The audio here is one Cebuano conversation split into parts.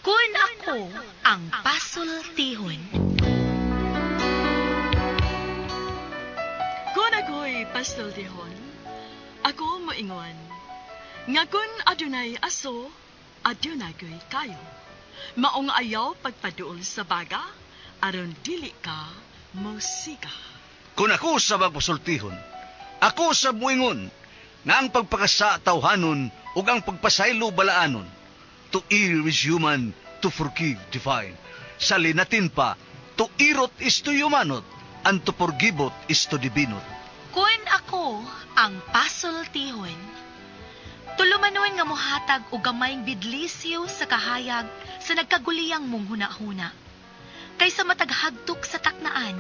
Kun ako ang pasultihon. Kun ako'y pasultihon, ako moingon, nga kun adunay aso, adunay ko'y kayo. Maong ayaw pagpaduol sa baga, aron dili ka mosika. Kung ako sa magpasultihon, ako sa muingon, nga ang pagpakasa tawhanon ug ang pagpasaylo balaanon. To err is human, to forgive divine. Sa linatin pa, to irot is to humanot, and to forgivot is to divinot. Kun ako ang pasultihon. Tulumanon nga mohatag og gamayng bidlisyo sa kahayag sa nagkaguliyang mong hunahuna. Kaysa mataghagtok sa taknaan,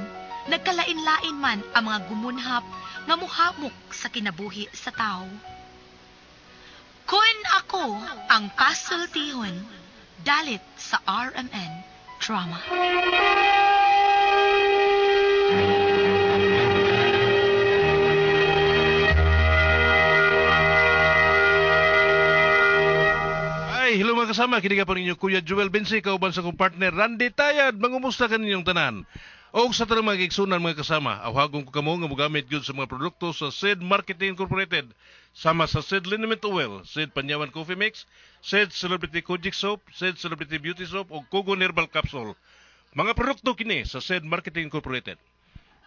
nagkalain-lain man ang mga gumunhap nga muhamok sa kinabuhi sa tao. Kun ako ang pasultihon, dalit sa RMN Drama. Ay, hello mga kasama. Kini ka po ninyo Kuya Joel Bensi, kauban sa kong partner Randy Tayad. Mangumusta ka ninyong tanan? O sa tanang mga igsunan mga kasama, awhagon ko kamo nga mogamit gyud sa mga produkto sa Sid Marketing Incorporated sama sa Sid Liniment Oil, Sid Panyawan Coffee Mix, Sid Celebrity Kojic Soap, Sid Celebrity Beauty Soap o Kogo Herbal Capsule. Mga produkto kini sa Sid Marketing Incorporated.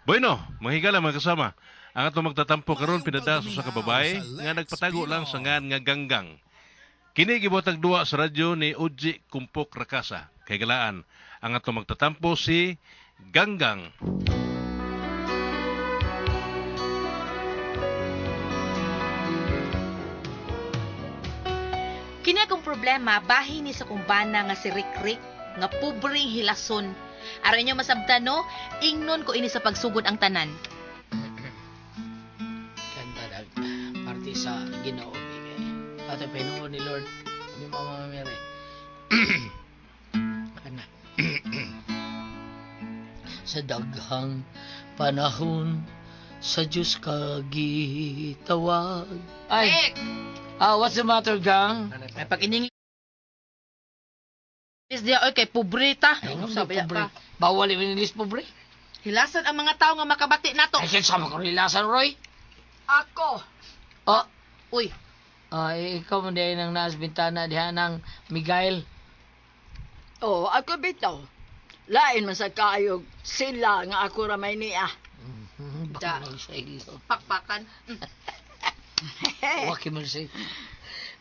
Bueno, mga higala mga kasama. Ang atong magtatampo karon pinadaso sa kababae nga nagpatago lang sa ngan nga ganggang. Kini gibuhatag duwa sa radyo ni Uji Kumpok Rakasa. Kay galaan, ang atong magtatampo si Ganggang. Kini akong problema bahin ni sa kumbana nga si Rick Rick nga pobreng hilason. Aron inyo masabtan no, ingnon ko ini sa pagsugod ang tanan. Kanta dag parte sa Ginoo eh. Ato Pinoon ni Lord ni Mama Mary. Kana. Sa daghang panahon sa Diyos ka gitawag. Ay, Rick, what's the matter, gang? ay pag ining diya oy kay pobre ta. Ay, Ano sa baya pobre. ka? Bawal yung pobre. Hilasan ang mga tao nga makabati nato. Ay, kinsa man ko nilasan, Roy? Ako, Oh, Uy, ay, ikaw mo diay nang naas bintana diha ng Miguel. oh, ako bitaw. Lain man sa kaayog sila nga ako ramay niya. Da. Bangag sa ilo. Pakpakan. Waki man sa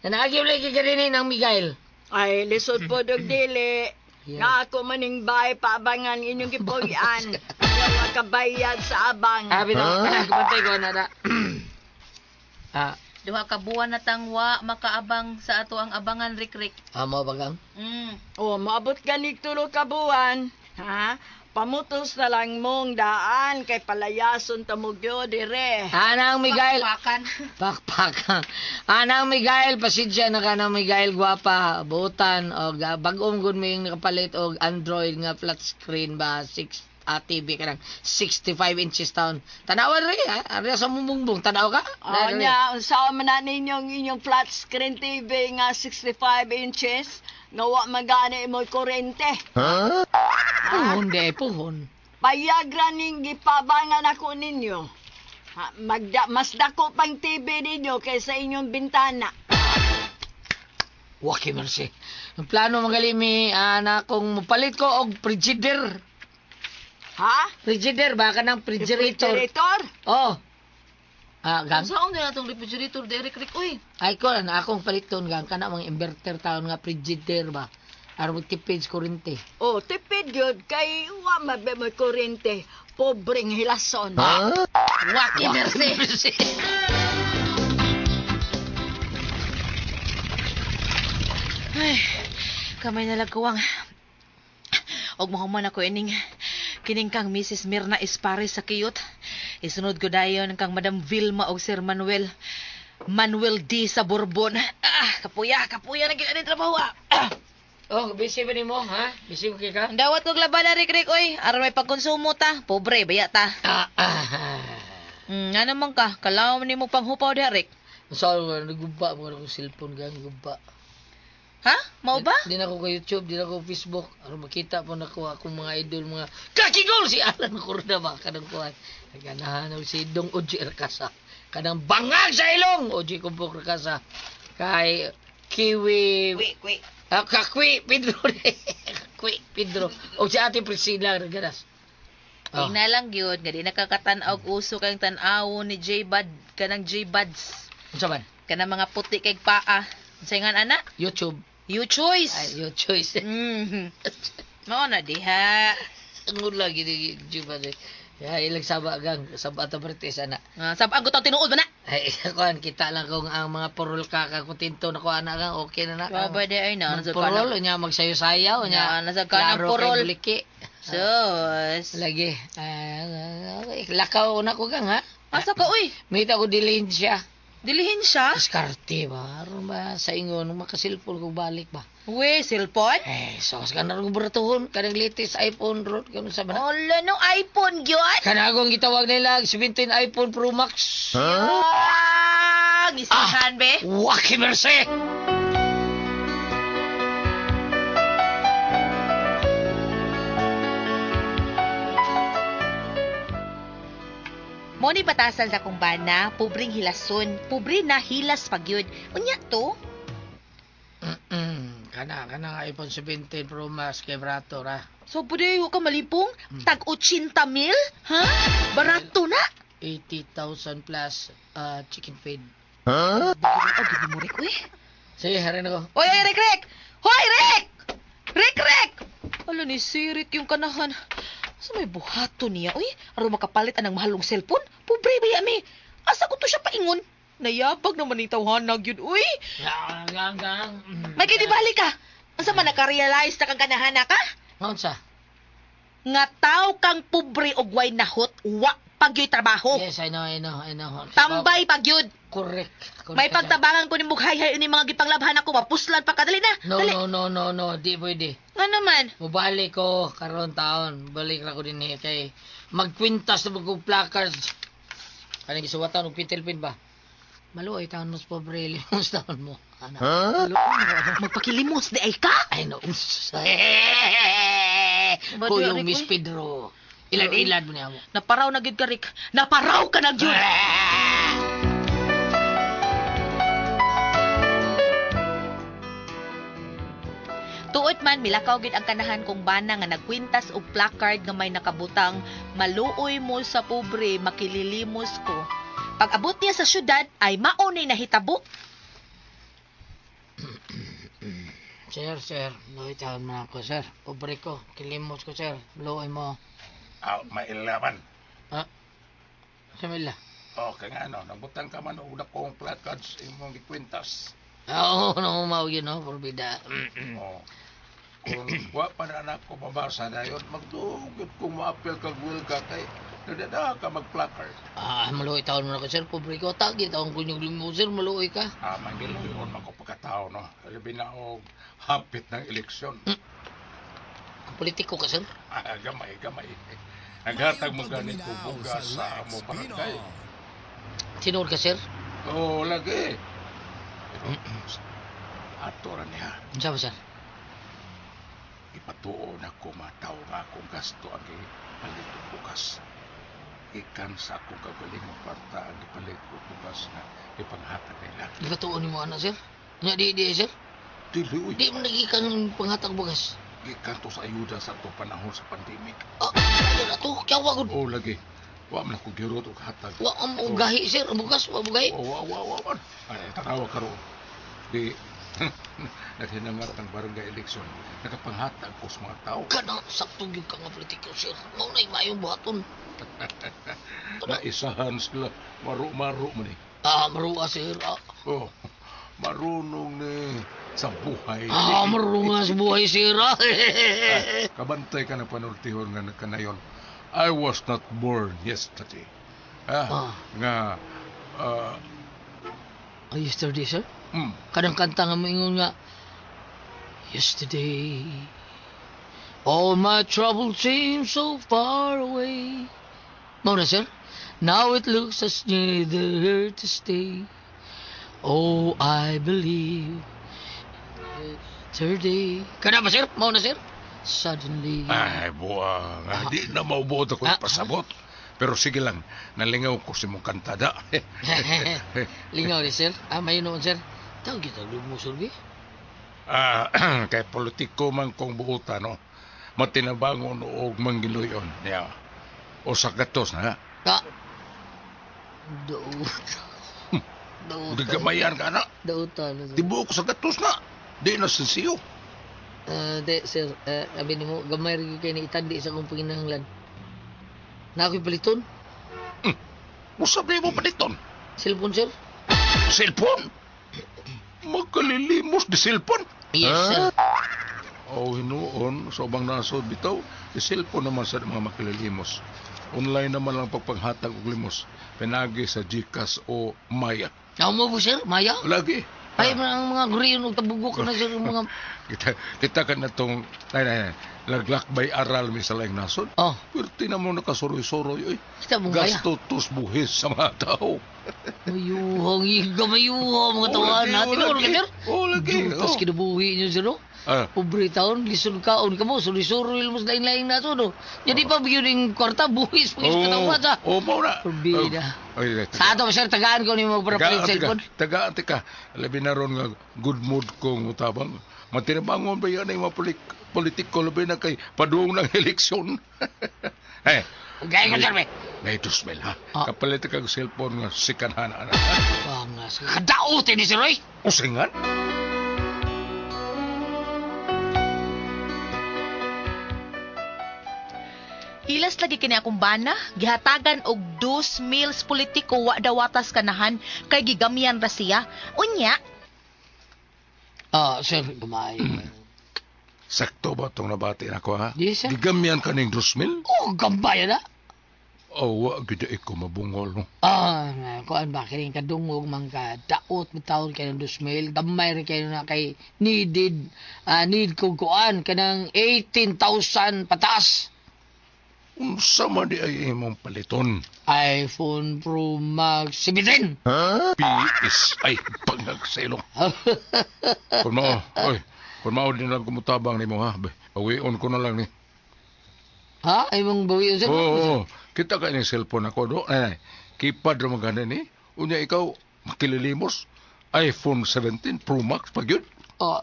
Nanaagi lagi ka rin ng Miguel. Ay, lisod po dog dili. Yeah. Nga ako maning bahay paabangan inyong gipuy-an. Nga makabayad sa abang. Ah, bitaw. Kabantay ko na da. Ah, Duha ka buwan na tangwa makaabang sa ato ang abangan Rick Rick. Amo ba gang? O, moabot ganig tulo ka buwan. Ha? Pamutos na lang mong daan kay palayason tamugyo dire. Anang Miguel. Pakpakan. Pakpak. Anang Miguel, pasensya na ka ng Miguel guwapa, buutan og bag-ong gud may nakapalit og Android nga flat screen ba 6 TV kanang 65 inches taon. Tanawan rin ha, ari sa mumungbong tanaw ka? O Dari. nya, unsa man na ninyong inyong flat screen TV nga 65 inches nga wa man gani imoy kuryente. Puhon di puhon. Payag ra ning gipabangan ako ninyo. Ha, mas dako pang TV ninyo kaysa inyong bintana. Waki mercy. Ang plano magali mi ana kung mopalit ko og frigider. Ha? Frigider ba kanang refrigerator? Refrigerator? Oh. Ah, gang. Saan na atong refrigerator di Rick Rick uy? Ay ko na akong paliton gang kana mga inverter taon nga frigider ba. Aron tipid sa kuryente. Oh, tipid yun kay wa mabe mo kuryente. Pobreng hilason. Waki mercy. Ay, kamay na lagkuwang. Og mahuman ako ining kining kang Mrs. Mirna Espares sa kiyot. Isunod ko dayon kang Madam Vilma og Sir Manuel. Manuel D. sa Bourbon. Ah, kapuya, kapuya na gid trabaho. Ah. Ah. Oh, busy ba nimo, ha? Busy ba kay ka? Ang dawat kog labada Rick Rick oy, aron may pagkonsumo ta. Pobre baya ta. Ah, ah. Nga naman ka, kalaw nimo panghupaw diha Rick. Sorry, naguba mo akong cellphone gang guba. Ha? Mao ba? Di na ko ka YouTube, di na ko Facebook. Aron makita po na ko akong mga idol, mga kakigol si Alan Cordova kanang kuan. Naganahan og si Dong Oji Ercasa. Kanang bangag sa ilong Oji Kumpok Ercasa. Kay Kiwi Kwi, kwi. Ah, kakwi Pedro. Kakwi Pedro. O si Ate Priscilla Regadas. Oh. Tingnan lang gyud nga di nakakatan-aw og uso kayong tan-awon ni J Bud kanang J Buds. Unsa man? Kanang mga puti kay paa. Unsay ngan ana? YouTube. You choice. Ay, your choice. Mao na diha. Ang ula gini YouTube. Ya, ilang saba gang, saba ta bertes ana. Ah, sab ang gutang tinuod ba na? Ay, kuan kita lang kung ang mga purol ka ka kontento na ko ana kang okay na na. Wa ba di ay na nasa Purol nya magsayo-sayaw nya. Na, nasa kanang laro kay purol. Buliki. Sus. Lagi. Okay. Lakaw na ko gang ha. Asa ka uy? May ko dilin siya. Dilihin siya? Diskarte ba? Aron ba sa ingon makasilpon ko balik ba? We, cellphone? Eh, so sa kanang baratuhon kanang latest iPhone ro kanang sa ba? Ala no iPhone gyud. Kanang akong gitawag nila 17 iPhone Pro Max. Ah, ngisihan be. Waki mercy. Mo ni batasan sa akong bana, pobreng hilason, pobre na hilas pagyud. Unya to? Kana kana iPhone 17 Pro Max kay barato ra. So pwede wa ka malipong tag 80 mil, ha? Barato na. 80,000 plus chicken feed. Huh? Oh, gid mo Rick, uy. Sige, harin ako. Oy, oy, Rick, Rick! Hoy, Rick! Rick, Rick! Ala ni si Rick yung kanahan. Sa may buhato niya, uy. Aron makapalit anang mahalong cellphone. Pobre ba mi? Asa ko to siya paingon? Nayabag naman ni tawhanag yun, uy. Gang, gang, gang. May kidibali ka. Unsa man naka-realize na kang kanahana ka? Unsa? Nga taw kang pobre og way nahot, wa pagyoy trabaho. Yes, I know, I know, I know. Tambay pagyud. Correct. Correct. May pagtabangan ko ni Mughay ni mga gipanglabhan ako, mapuslan pa ka. Dali na. No, dali. no, no, no, no. Di pwede. Nga naman. Mubalik ko karon taon. Balik ra ko din eh kay magkwintas na magkong placards. Kanang gisuwatan og pitilpin ba? Maluoy taon mas pobre limos taon mo. Ana. Huh? Magpakilimos di ay ka. Ay no. Ba, Ko di, yung Rick, Miss uy. Pedro. Ilad-ilad mo niya mo. Naparaw na gyud ka, Rick. Naparaw ka na gyud. Tuot man milakaw gid ang kanahan kong bana nga nagkwintas og placard nga may nakabutang maluoy mo sa pobre makililimos ko. Pag abot niya sa syudad ay maunay nahitabo. Sir, sir, luoy taon mo ako, sir. Pobre ko, kilimos ko, sir. Luoy mo. Ah, mailaman. Ha? Sa mila? Okay nga, no. Nagbutang ka man og dakong placards imong gikwintas. Oo, no, mao yun, no, porbida. Oh. Kung wa pa na nako mabasa dayon, magdugod kung maapil kag wilga kay nadada ka mag-placard. Ah, maluoy taon mo na ko, sir. Pobre ko. Tagi taon ko yung limo, sir. Maluoy ka. Ah, mangiluyon ako pagkatao, no. Labi na og hapit ng eleksyon. Politiko ka, sir. Ah, gamay, gamay. Naghatag mo gani ko bugas sa amo barangay. Tinuod ka, sir? Oo, lagi. Pero, ato ra niya. Unsa ba, sir? Ipatuo na ko mataw nga akong gasto ang gipalit og bugas. Ikan sa akong kagalingong kwarta ang gipalit og bugas na ipanghatag nila. Ipatuo nimo ana, sir? Nya di di, sir? Dili uy. Di mo nagikan panghatag bugas. Gikan to sa ayuda sa atong panahon sa pandemic. Ah, ano na to? Kyawa gud. Oo, lagi. Wa man ako girot og hatag. Wa ang ugahi, sir. Ang bugas, wa bugahi. Oo, wa wa wa man. Ay, tanawa karon. Di naghinangat ang barangay election. Nakapanghatag ko sa mga tao. Kana sakto gyud ka nga politiko, sir. Mao na maayong buhaton. Naisahan sila. Maru-maru man eh. Ah, maruwa, sir. Ah, Oh, marunong ni sa buhay. ah maruwa sa buhay, sir. Ah. Ay, kabantay ka na panultihon nga kanayon. I was not born yesterday. Ah, Ah. nga Ah, yesterday, sir? mm, Kanang kanta nga moingon nga Yesterday all my troubles seem so far away. Mao na, sir. Now it looks as near they're here to stay. Oh, I believe Yesterday. Kana ba, sir? Mao na, sir? Suddenly. Ay, buang. Ah, di na maubuot ako pasabot. Pero sige lang, nalingaw ko si mong kantada. Lingaw ni sir. Ah, may noon, sir. Tawag kita mo, sir, bi? Ah, kay politiko man kong buutan, no? Matinabangon og manggiluyon. Yeah. O sa gatos na. Ah. Dautan. Dautan. Gagamayan ka na. Dautan. Tibuok sa gatos na. Di na sensiyo. Di, sir, abi nimo, gamay rin kayo ni itandi sa akong panginahanglan. Na ako'y paliton. Usap mo paliton. Cellphone, sir? Cellphone? Magkalilimos di cellphone? Yes, sir. Oh, hinuon, sa ubang nasod bitaw, di cellphone naman sa mga makalilimos. Online naman lang pagpanghatag og limos. Pinagi sa GCash o Maya. Ako mo po, sir? Maya? Lagi. Ay, mga mga griyon og tabugok na, sir, mga... Kita ka na itong, ay, laglakbay aral mi sa laing nasod. Oh. Pero tinan mo nakasuroy-suroy, oy. Kita mong maya. Gasto tos buhis sa mga tao. Mayuhang iga, mayuhang mga tawahan natin. Oh, Ano ka, sir? Oh, lagi. Dutas Oh. kinabuhi niyo, sir, no? Ah. Pobre taon, lisod kaon ka mo, suroy-suroy mo sa laing-laing nato, no? Jadi pa bigyan ng kwarta, buhis, buhis ka tawa sa. Oh, mao na. Porbida. Ay, ay, Sa ato, sir, tagaan ko ni mo para palit Tagaan cellphone. tika, tagaan tika. Labi na ron nga good mood kong utabang. Matinabangon ba yan ay mga politiko labi na kay paduong ng eleksyon. Eh. Gaya ko, sir, be. May 2,000, ha? Ah. Kapalit ka og cellphone nga sikanhana na. Bangas. Kadaot, eh, ni sir, oy. Usingan? Hilas lagi kini akong bana, gihatagan og 2 mils politiko wa dawatas kanahan kay gigamyan ra siya. Unya, Ah, sir, gamay. Sakto ba itong nabati na ko, ha? Yes, sir. Gigamyan ka ning 2,000? Oh, gambay na. Oh, wa gid ko mabungol, no? Ah, kuan ba kining kadungog man ka daot bitaon kay ng 2,000, gamay rin kayo na kay needed, need ko kuan kanang 18,000 pataas. Unsa man di ay imong paliton? iPhone Pro Max 17. Ha? PS ay pangagselong. Kun mao, oy, kun mao din lang kumutabang nimo ha. Bawion ko na lang ni. Ha? Ay mong bawion sir? Oo, oo. Kita ka ni cellphone ako do. Ay, ay. Keypad ra man gani ni. Unya ikaw makililimos iPhone 17 Pro Max pag yun. Oh,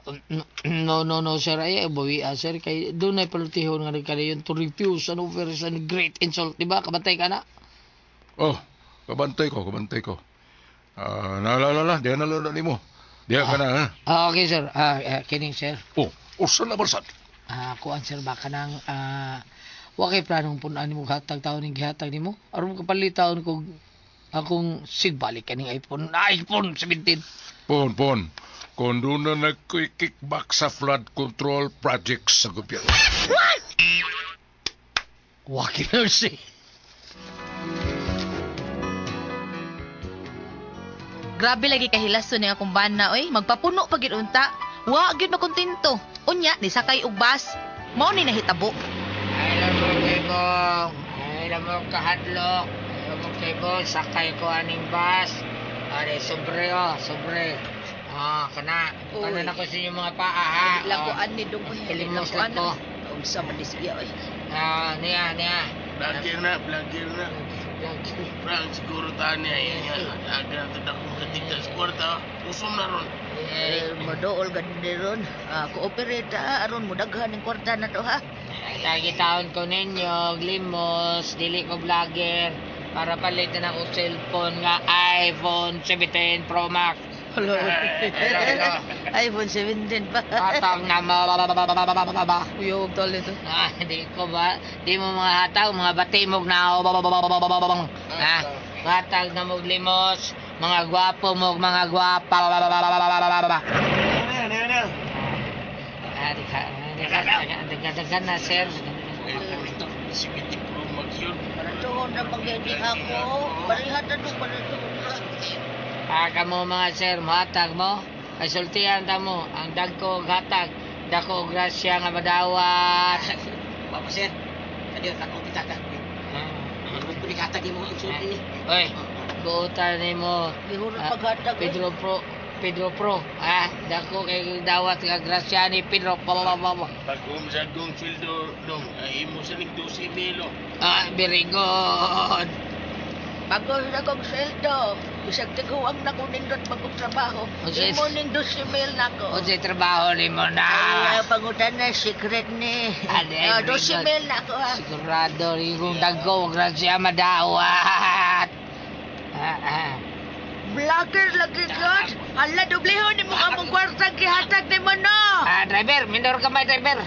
no, no, no, sir. Ay, bawi, sir. Kay, doon ay palutihon nga rin kayo to refuse an offer is a great insult. Di ba? Kabantay ka na. Oh, kabantay ko, kabantay ko. Ah, naalala, diha na lang nimo. Diha ka na, ha? Ah, okay, sir. Kining, sir. Oh, usa na barsad. Ah, kuan, sir, baka nang, wa kay planong punan nimo hatag taon ning gihatag nimo. Aron kapalit taon kog akong sigbalik kaning iPhone, iPhone 17. Pon, pon. Kung doon na nagkikickback sa flood control project sa gobyerno. What? Walking mercy. Grabe lagi kahilason ni akong bana oy, magpapuno pa gid unta. Wa gyud makontento. Unya ni sakay og bus. Mao ni nahitabo. Ay mo kibong, ay mo kahadlok, ay mo kibong, sakay ko aning bus. Are sobre oh, sobre. Ah, kana. Kana na ko sa inyong mga paa ha. Lakuan ni dong oy. Kilimos lang ko. Unsa man siya oy. Ah, niya, niya. Vlogger na, vlogger na. Frank, siguro tayo niya. Aga na ito akong katigta sa kwarta. Usom na ron. Eh, modool gani ron. Cooperate ha, aron mo daghan ning kwarta na to ha. Lagi taon ko ninyo, limos, dili ko vlogger. Para palit na ako cellphone nga iPhone 17 Pro Max. Hello. iPhone 17 pa. Hatag na mo. Uyog tol ito. Ah, di ko ba? Di mo mga hatag, mga batimog na. Ha? Hatag na mo limos, mga gwapo mo, mga gwapa. Ah, di ka, di ka, di ka, di ka na, sir. 17 Pro Max yun. Paratuhon na magyadi ako. Barihan na to, paratuhon na. Aga mo mga sir, mahatag mo. Kasultihan ta mo, ang dagko og hatag, dako og grasya nga madawat. Bapa sir, kadiyo ka kong pitaka. Magpuli hatag nimo ang sulti ni. Oy, buotan nimo. Gihurot paghatag. Pedro Pro, Pedro Pro. Ah, dako kay dawat nga Graciani Pedro. Palabawa. Pag umasad kong sweldo dong, ay imo sa ning 12 mil. Oh. Ah, very good. Bago na kong sweldo, bisag tiguang na ko nindot bagong trabaho. Unsay- Imo ning 12,000 nako. Unsay trabaho nimo na? Ay, pangutan na secret ni. Ah, di, Ah, very 12 good. mil nako ha. Sigurado rin kung dagko, grasya madawat. Ah, ah. Vlogger lagi god. Hala, dublihon nimo among kwarta gihatag nimo no. Ah, driver, minor ka may driver.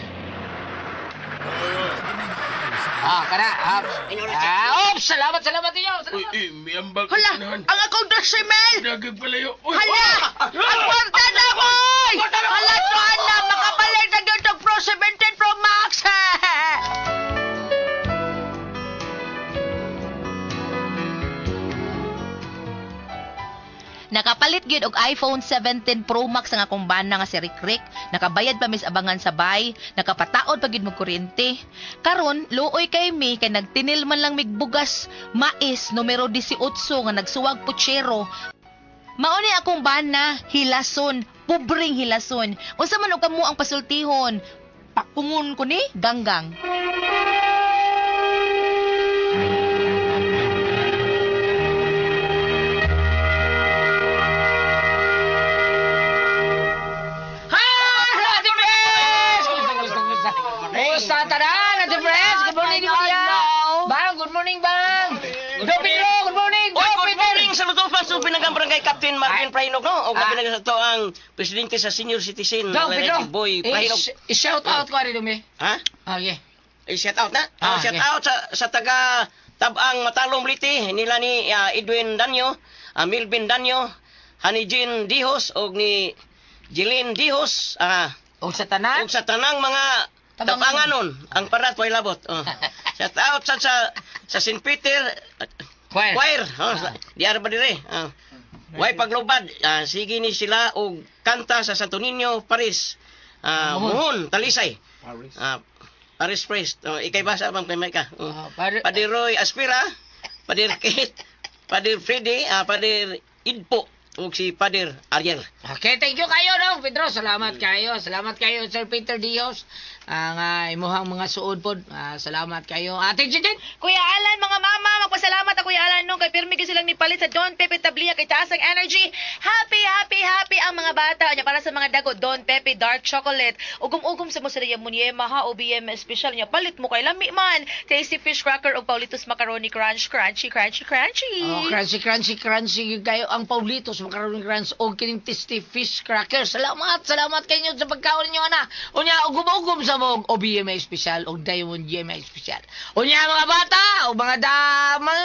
Ah, kana. Ah, ah, oops, salamat, salamat inyo. Uy, Salamat. eh, miambag Hala, ang akong 12,000. Dagag palayo. Uy, Hala! Ang kwarta na koy! Hala, tuan na! Makapalit na gyud og Pro 17 Pro Max! Nakapalit gyud og iPhone 17 Pro Max ang akong bana nga si Rick Rick. Nakabayad pa mis abangan sa bay, nakapataod pa gyud mo kuryente. Karon, luoy kay mi kay nagtinil man lang mig bugas, mais numero 18 nga nagsuwag putsero. Mao ni akong bana, hilason, pobreng hilason. Unsa man og kamo ang pasultihon? Pakungon ko ni ganggang. Ah, Ate Pres! Kumusta, kumusta, kumusta? Kumusta tanan, Ate Pres? Good morning, Kuya. Bang, good morning, Bang. Go, Pedro, good morning. Go, Oy, good Peter. morning sa Lutupan, so pinanggang barangay Captain Marvin Prahinog, no? O Ah. gabi na sa to ang presidente sa senior citizen, Go, Pedro. si Boy Prahinog. I-shout out ko rin, Dumi. Ha? Okay. I-shout out na? Ah, Ah, shout okay. out sa taga Tabang Matalom Liti nila ni Edwin Danyo, Milvin Danyo, Hani Jean Dihos og ni Jeline Dihos, Og sa tanan? ug sa tanang mga Tabanganon. tabanganon, ang parat way labot. Oh. Shout out sa St. Peter Choir. Choir. Oh, di ara ba dire? Ah. Way paglubad, sige ni sila og kanta sa Santo Niño, Paris. Ah, Muhon. Muhon, Talisay. Paris. Ah, Paris Priest. Oh, ikay basa bang kay ka. Oh. Ah, Padir Roy Aspira, Padir Kate, Padir Freddy, Padir Idpo ug si Padir Ariel. Okay, thank you kayo, no, Pedro. Salamat kayo. Salamat kayo, Sir Peter Dios. Ang imuhang mga suod pod. Ah, salamat kayo. Ate Jitin. Kuya Alan, mga mama, magpasalamat ako Kuya Alan nung kay pirmi gyud silang nipalit sa Don Pepe Tablia kay taas ang energy. Happy, happy, happy ang mga bata. Nya para sa mga dago, Don Pepe Dark Chocolate. Ugom-ugom sa mo sa Munyema ha, OBM special nya palit mo kay lami man. Tasty fish cracker ug Paulitos macaroni crunch, crunchy, crunchy, crunchy. Oh, crunchy, crunchy, crunchy gyud kayo ang Paulitos macaroni crunch og kining tasty fish cracker. Salamat, salamat kayo sa pagkaon ninyo ana. Unya ugom-ugom sa mo og OBMA special og Diamond GMA special. Unya mga bata o mga da mga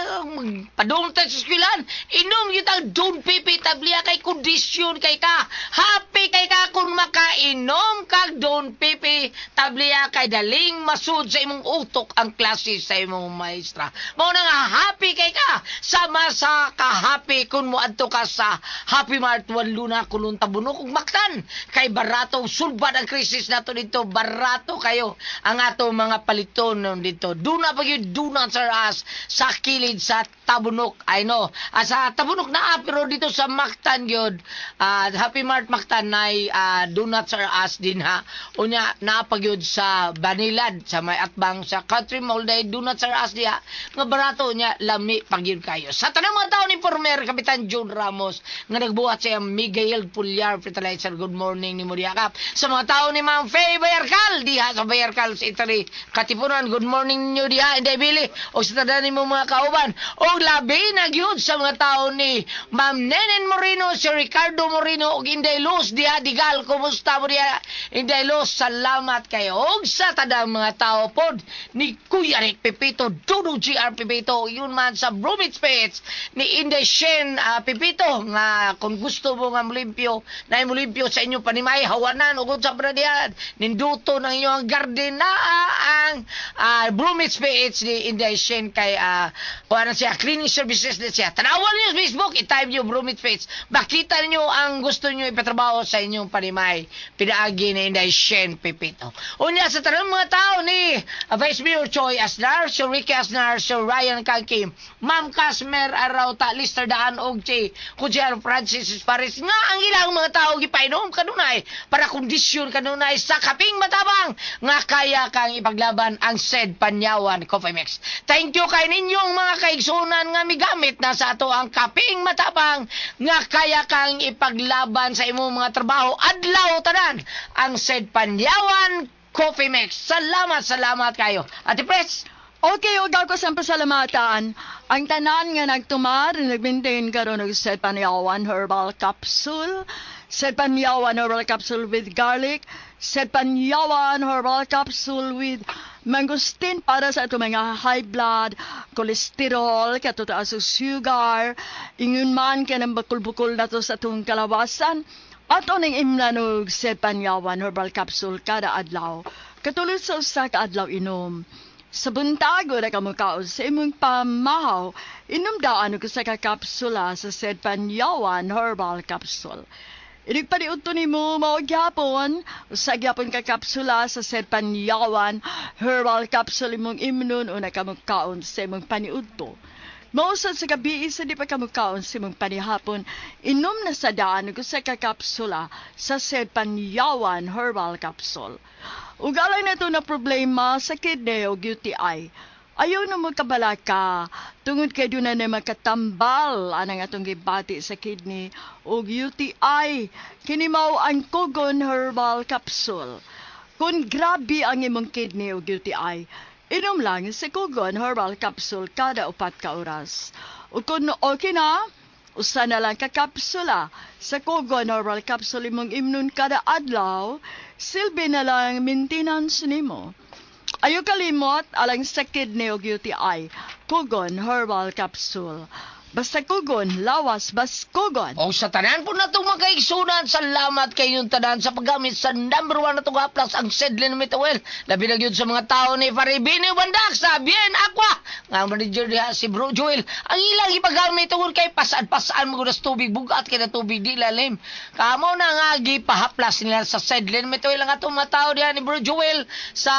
padung ta sa eskwelahan, inom gyud ang Don Pepe Tablia kay kondisyon kay ka. Happy kay ka kung makainom kag Don Pepe Tablia kay daling masud sa imong utok ang klase sa imong maestra. Mao na nga happy kay ka sama sa ka-happy kung moadto ka sa Happy Mart Juan Luna Kulon Tabunok ug Mactan kay barato sulbad ang krisis nato dito, barato kayo ang ato mga paliton dito. Duna pa gyud Donuts R Us sa kilid sa Tabunok. I know. Ah, sa Tabunok na pero dito sa Mactan gyud, Happy Mart Mactan nay Donuts R Us din ha. Unya naa pa gyud sa Banilad sa may atbang sa Country Mall dahil Donuts R Us diha nga barato nya lami pa gyud kayo. Sa tanang mga taon ni former Kapitan John Ramos nga nagbuhat sa iyang Miguel Pulyar Fertilizer, good morning ni Muriakap. Sa mga tao ni Ma'am Faye Bayarcal diha sa Bayarcal sa Italy Katipunan, good morning ninyo diha Inday Billy o sa tanan nimo mga kauban. O labi na gyud sa mga tao ni Ma'am Nenen Moreno, si Ricardo Moreno ug Inday Luz diha Digal, kumusta mo diha Inday Luz? Salamat kayo. Og sa tanang mga tao pod ni Kuya Rick Pepito, Dudo GR Pepito, yun man sa Bromits Pets ni Inday Shen Pepito nga kung gusto mo nga molimpyo na molimpyo sa inyong panimay hawanan ug sa bradian ninduto ng inyong garden na ang Bromits PH ni Inday Shen kay kuha na siya cleaning services na siya. Tanawan niyo sa Facebook, i-type niyo Bromits PH, makita niyo ang gusto niyo ipatrabaho sa inyong panimay pinaagi ni Inday Shen Pepito. Unya sa tanang mga tao ni Vice Mayor Choi Asnar, si Ricky Asnar, si Ryan Kangkim, Ma'am Casmer Arauta, Lister Daan og si Kujer Francis Espares nga ang ilang mga tao gipainom kanunay para kondisyon kanunay sa kaping matabang nga kaya kang ipaglaban ang said Panyawan Coffee Mix. Thank you kay ninyong mga kaigsunan nga migamit na sa ato ang kaping matapang nga kaya kang ipaglaban sa imong mga trabaho adlaw tanan ang said Panyawan Coffee Mix. Salamat, salamat kayo. Ate Pres. Okay, ug ako sa pasalamatan. Ang tanan nga nagtumar, nag-maintain karon og Said Panyawan Herbal Capsule, Said Panyawan Herbal Capsule with garlic, Said Panyawan Herbal Capsule with mangosteen para sa ato mga high blood, cholesterol, kataas og sugar, ingon man kanang bakul-bukol nato sa atong kalawasan. Ato ning imnan og Said Panyawan Herbal Capsule kada adlaw. Katulad sa usa ka adlaw inom. Sa buntag, ora ka mukaon sa imong pamahaw, inom daan og usa ka kapsula sa Said Panyawan Herbal Capsule. Inig paniudto nimo mao gyapon, usa gyapon ka kapsula sa Said Panyawan Herbal Capsule imong imnon una ka mukaon sa imong paniudto. Mao sad sa gabi sa di pa ka mukaon sa imong panihapon, inom na sa daan og usa ka kapsula sa Said Panyawan Herbal Capsule. Ug alang na to na problema sa kidney o UTI. Ayaw na mo kabalaka tungod kay doon na makatambal anang atong gibati sa kidney o UTI. Kini mao ang Kogon Herbal Capsule. Kung grabe ang imong kidney o UTI, inom lang sa Kogon Herbal Capsule kada 4 ka oras. O kung okay na, usa na lang ka kapsula sa Kogon Herbal Capsule imong imnon kada adlaw, silbi na lang maintenance nimo. Ayaw kalimot alang sa kidney o UTI, Kogon Herbal Capsule. Basta kugon, lawas, bas kugon. O sa tanan po na itong mga kaigsunan, salamat kayong tanan sa paggamit sa number 1 na itong haplas, ang Sedlin Mituel. Labi na yun sa mga tao ni Faribini Wandak sa Bien Aqua. Nga ang manager diha si Bro Joel. Ang ilang ipagamit tungod kay pasaan-pasaan mo sa tubig, bugat kay na tubig di lalim. Kamo na nga gipahaplas nila sa Sedlin Mituel ang atong mga tao diha ni Bro Joel sa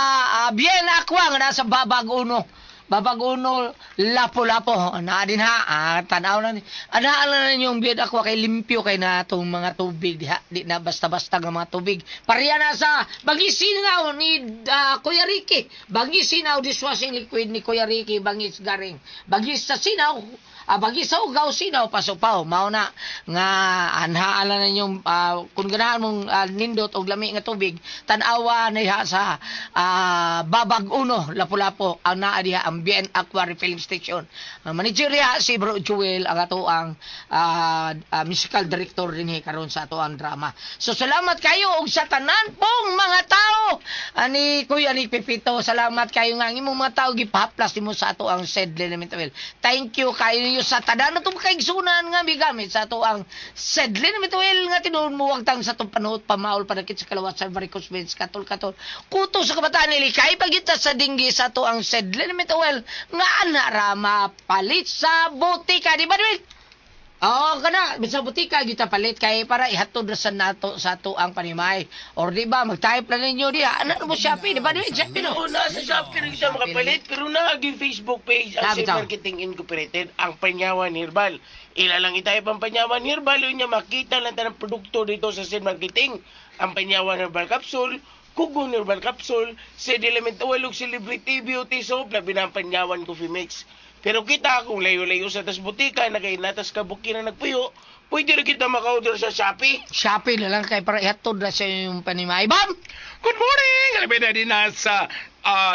Bien Aqua nga nasa Babag Uno. Babag Uno, Lapo-Lapo. Naa din ha, tanaw na ni. Anaan na ninyong Bien Aqua kay limpyo kay na itong mga tubig diha. Di na basta-basta nga mga tubig. Pareha na sa Bangisinaw ni Kuya Ricky. Bangisinaw dishwashing liquid ni Kuya Ricky, bangis garing. Bangis sa sinaw, bangis sa ugaw, sinaw pasupaw. Mao na nga anhaan na ninyong kung ganahan mong nindot og lami nga tubig, tan-awa na diha sa Babag Uno, Lapu-Lapu. Ang naa diha ang Bien Aqua Refilling Station. Ang manager diha si Bro Joel ang ato ang musical director dinhi karon sa ato ang drama. So salamat kayo og sa tanan pong mga tao. Ani Kuya ni Pepito, salamat kayo nga ang imong mga tao gipahaplas nimo sa ato ang Sedlin Mituel. Thank you kayo ninyo sa tanan atong kaigsunan nga migamit sa ato ang Sedlin Mituel nga tinuod mo wagtang sa atong panuot pamaol panakit sa kalawat sa varicose veins katol-katol. Kuto sa kabataan likay pagita sa dinggi sa ato ang Sedlin Mituel nga ana ra mapalit sa butika, di ba Dwin? Oo, kana sa butika gyud ta palit kay para ihatod ra sa nato sa ato ang panimay. Or di ba mag-type lang ninyo diha. Ano mo Shopee, di ba Dwin? Shopee no. Oo, nasa Shopee rin siya makapalit, pero naagi Facebook page ang Sabi Safe tao. Marketing Incorporated, ang Panyawan Herbal. Ila lang itay pang Panyawan Herbal, yun niya makita lang tanang produkto dito sa Safe Marketing. Ang Panyawan Herbal Capsule, Kugon Herbal Capsule, Seed Element Oil, ug Celebrity Beauty Soap, labi na ang Panyawan Coffee Mix. Pero kita, kung layo-layo sa tas butika, na kay natas kabuki na nagpuyo, pwede rin kita maka-order sa Shopee. Shopee na lang kay para ihatod ra sa inyong panimay. Bam! Good morning! Alam na din sa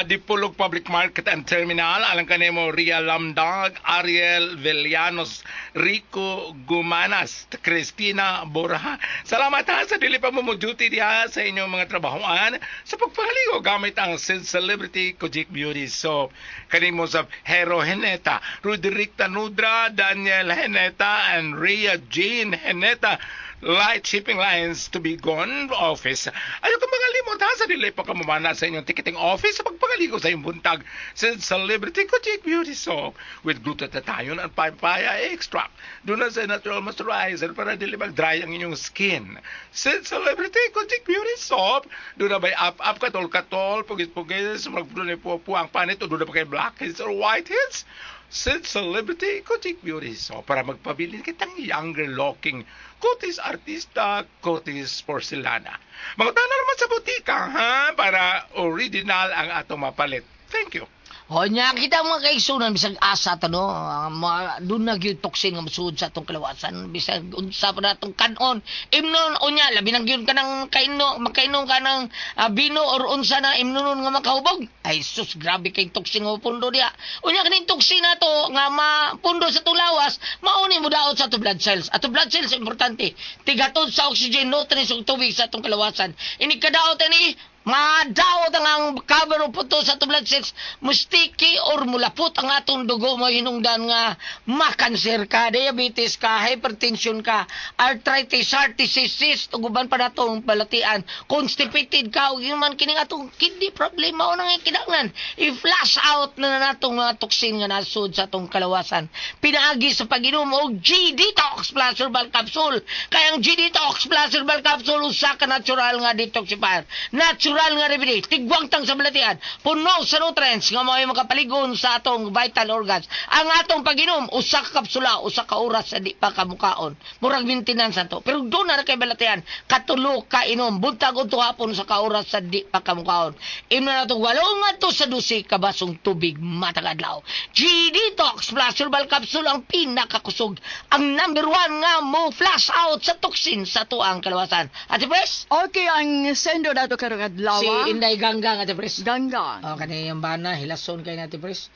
Dipolog Public Market and Terminal. Alang kanimo Ria Lamdag, Ariel Villanos, Rico Gumanas, Cristina Borja. Salamat ha sa dili pa mo mo duty diha sa inyong mga trabahoan sa pagpangaligo gamit ang Sin Celebrity Kojic Beauty Soap. Kanimo sa Hero Heneta, Roderick Tanudra, Daniel Heneta, and Rhea Jean Heneta. Light Shipping Lines to be gone office. Ayaw ka mga limot ha sa dili pa kamumana sa inyong ticketing office sa pagpangaligo sa inyong buntag sa Celebrity Kojic Beauty Soap with glutathione and papaya extract. Doon na sa natural moisturizer para dili mag-dry ang inyong skin. Sa Celebrity Kojic Beauty Soap, doon na ba'y up-up, katol-katol, pugis-pugis, magpuno po ang panit, o doon na ba kay blackheads or whiteheads? Sid Celebrity Kutik Beauty. So, para magpabilin kitang younger looking kutis artista, kutis porcelana. Mangutana naman sa butika, ha? Para original ang atong mapalit. Thank you. O nya kita mga kaigsunan bisag asa ta no, mga doon na gyud toxin nga mosuod sa atong kalawasan bisag unsa pa natong kanon. Imnon unya labi na gyud kanang kaino makainom ka ng bino or unsa na imnonon nga makahubog. Ay sus, grabe kay toxin nga pundo diya. Unya kaning toxin nato nga mapundo sa atong lawas, mao ni modaot sa atong blood cells. Ato blood cells importante. Tigatod sa oxygen, nutrients ug tubig sa atong kalawasan. Inig kadaot ani madaot ang cover o puto sa atong blood cells, mustiki or mulapot ang atong dugo, mo hinungdan nga makanser ka, diabetes ka, hypertension ka, arthritis, heart disease, ug uban pa natong balatian, constipated ka, ug yun man kining atong kidney problem, mao nang kinahanglan i-flush out na natong mga toxin nga nasud sa atong kalawasan pinaagi sa pag-inom og G-Detox Plus Herbal Capsule. Kaya ang G-Detox Plus Herbal Capsule usa ka natural nga detoxifier, natural nga remedy, tigwang tang sa balatian, puno sa nutrients nga mao'y makapaligon sa atong vital organs. Ang atong pag-inom, usa ka kapsula, usa ka oras sa di pa kamukaon. Murag maintenance ato. Pero doon na kay balatian, katulo ka inom, buntag udto hapon sa ka oras sa di pa kamukaon. Imno na itong 8 ngadto sa 12 ka basong tubig matag adlaw. G-Detox Plus Herbal Capsule ang pinakakusog, ang number one nga mo flush out sa toxin sa tuang kalawasan. Ate Pres? Okay, ang sendo dato karong adlaw. Si Inday Ganggang, Ate Pres. Ganggang. Oh, kani yung bana, hilason kay na, Ate Pres.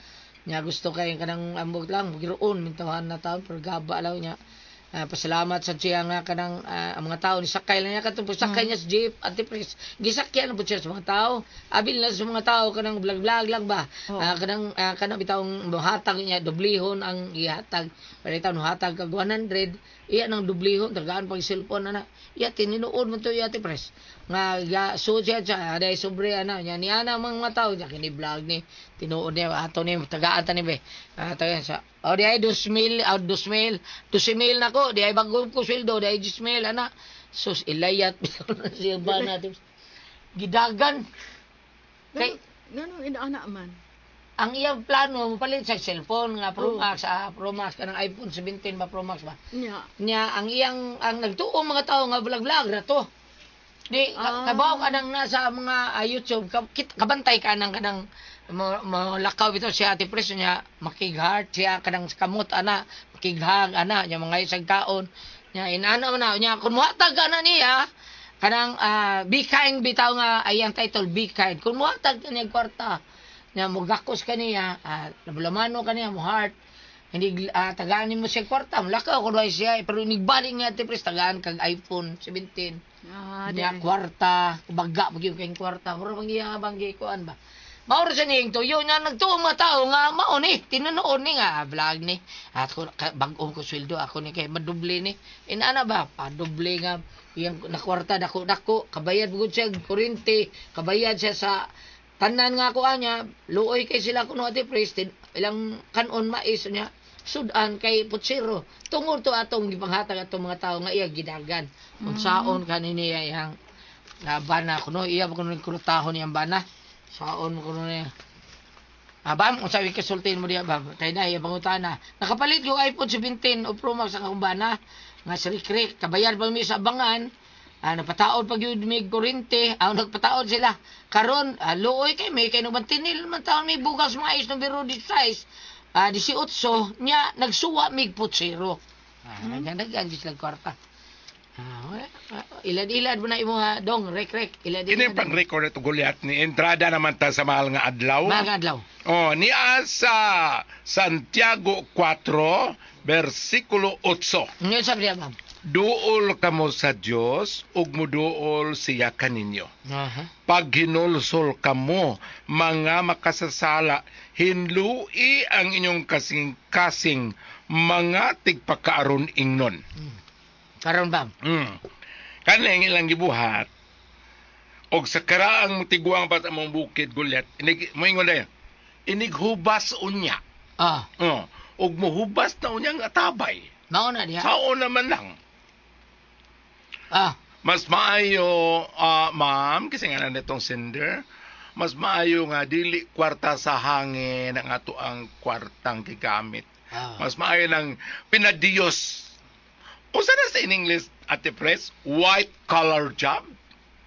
Nya gusto kay kanang ambog lang, giroon mintawahan na taon pero gaba lang niya. Pasalamat sa siya nga kanang ang mga tao ni sakay lang niya katong sakay niya sa jeep, Ate Pres. Gisakyan na po siya sa mga tao. Abil na sa mga tao kanang vlog-vlog lang ba. Kanang kanang bitawng mohatag niya doblihon ang ihatag. Pero itaw hatag kag 100, iya nang doblihon tagaan pag cellphone ana. Iya tinuod mo to iya, Ate Pres. Nga ya so siya siya aday sobre ana nya ni ana mga tao niya kini vlog ni tinuod niya ato ni tagaan ta ni be. Tagaan sa oh di ay 2,000, oh 2,000, 12,000 nako, di ay bago ko sweldo, di ay 10,000 ana. Sus ilayat bitaw na siya ba natin. Gidagan. Kay Nganong inaana man? Ang iyang plano mopalit sa cellphone nga Pro Max, Pro Max kanang iPhone 17 ba Pro Max ba. Nya. Nya ang iyang ang nagtuo mga tao nga vlog-vlog ra to. Di kabaw ka nang nasa mga YouTube kabantay ka nang kanang mo lakaw bitaw siya Ate Pres niya makig-heart siya kanang kamot ana makighag ana nya mga isang kaon nya inana man na nya kun mohatag ka na niya kanang be kind bitaw nga ay ang title be kind kun mohatag ka niya kwarta nya mogakos ka niya lamano ka niya mo heart hindi tagaan mo siya kwarta mulakaw kun siya pero inigbalik niya Ate Pres tagaan kag iPhone 17 niya kwarta baga pag yung kayong kwarta mura bang iya bang gikuan ba mao ra siya niyang tuyo nga nagtuo mga tao nga mao ni tinunood ni nga vlog ni at bag-o ko sweldo ako ni kay madoble ni inana ba padoble nga iyang nakwarta dako dako kabayad gud siya kuryente kabayad siya sa tanan nga ako anya luoy kay sila kuno Ate Pres ilang kanon mais niya sudan kay putsero tungod to atong gipanghatag atong mga tao nga iya gidagan unsaon kanini iyang bana kuno iya ba kuno kulutahon iyang bana saon mo kuno niya bam unsa wi kasultin mo diya bam kay na iya pangutana nakapalit yung iPhone 17 o Pro Max ang akong bana nga sa Rick kabayad pa mi sa abangan napataod pag yun may kuryente nagpataod sila karon luoy kay may kay nuban tinil man taon may bugas mais no biro di size 18 nya nagsuwa mig putsero nagdagan sila kwarta ilad-ilad mo na imo ha dong rek rek ilad-ilad Kini pang record ito Goliath ni entrada naman ta sa mahal nga adlaw. Mahal nga adlaw. Oh, niya sa Santiago 4 versikulo 8. Ngayon sabi niya, ma'am. Duol kamo sa Dios ug muduol siya kaninyo. Aha. Pag hinulsol kamo mga makasasala, hinlui ang inyong kasing-kasing mga tigpakaaron ingnon. Karon ba? Kanang ilang gibuhat og sa karaang tiguang pa sa among bukid Goliath, inig moingon dayon. Inighubas unya. Oh, og mohubas na unya ang atabay. Mao na diha. Sao naman lang. Ah. Mas maayo, ma'am, kasi nga na nitong sender, Mas maayo nga dili kwarta sa hangin ang ato ang kwartang gigamit. Mas maayo nang pinadiyos. Usa na sa in English, Ate Pres, white collar job.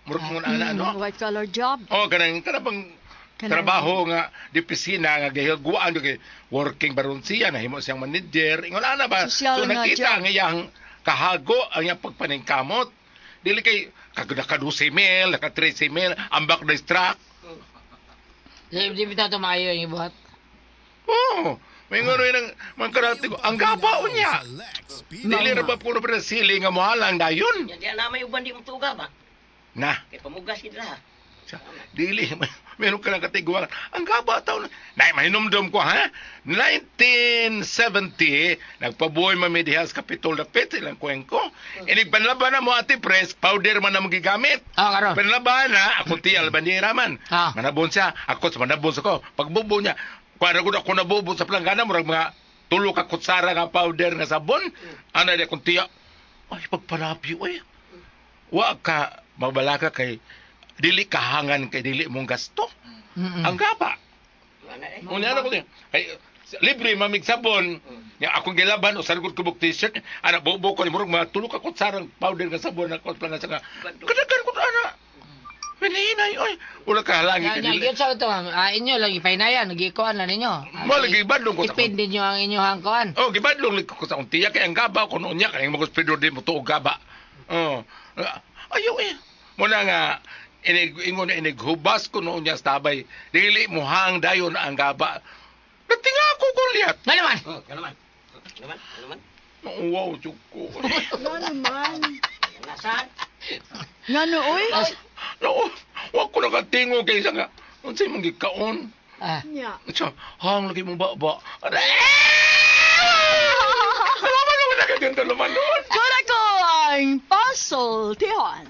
Murag mo na ano? White collar job. Oh, kanang kanang trabaho nga di opisina nga gihilguan kay working baron siya nahimo siyang manager. Ingon ana ba? Sosyal So nga nakita job. ang iyang kahago ang iyang pagpaningkamot. Dili kay kag naka 12 mil, naka 13 mil, ambak na truck. Di bitaw to maayo yung ibuhat. Oh, may ngono ng mga karate ko. Ang gaba unya. Dili ra ba puro Brasili nga mohalang dayon? Nya di na may uban di mo tuga ba. Na, Kay pamugas gid lah. dili meron ka ng katiguan. Ang gaba taon. Nay mahinumdum ko ha. 1970 nagpabuoy mami diha sa Kapitol Dapit ilang kuwengko. Inig panlaban na mo ate press powder man na mo gigamit. Ah, karon. Panlaban na ako ti albandera man. Manabon siya, ako sa manabon sa ko. Pagbubo niya, kuan ko ako nabubo sa planggana murag mga tulo ka kutsara nga powder nga sabon. Ana di akong tiya. Ay pagpalapyo oy. Wa ka mabalaka kay dili kahangan kay dili mong gasto. Ang gaba. Unya na ko niya. Ay, libre mamig sabon. Ya akong gilaban o sargod ko t-shirt. Ana bubo ko ni murag mga tulo ka kutsarang powder nga sabon ako sa nga. Kadagan ko ana. Pinahinay oy. Wala ka halangi Nya kay nya dili. gyud sa ito ma'am. Ah, inyo lang ipainayan, gikuan na ninyo. Mo lagi badlong ko sa Ipin ninyo ang inyong kuan. Oh, gibadlong ko sa akong tiya kay ang gaba ko noon niya kay ang magos Pedro di mo tuog gaba. Oh. Ayaw eh. Muna nga inig ingon na inighubas ko noon niya sa tabay. Dili mo hang dayon ang gaba. Natinga ako kulyat. Nga naman. Oh, nga naman. Nga naman, nga naman. Wow, juko. Nga naman. Nasaan? Nga no, oy. No, wa ko nakatingo kay isa nga. Unsay mong gikaon? Ah. Nya. Siya, hang lagi mong baba. Salamat naman na kayo luman noon. Kura ko ang pasultihon.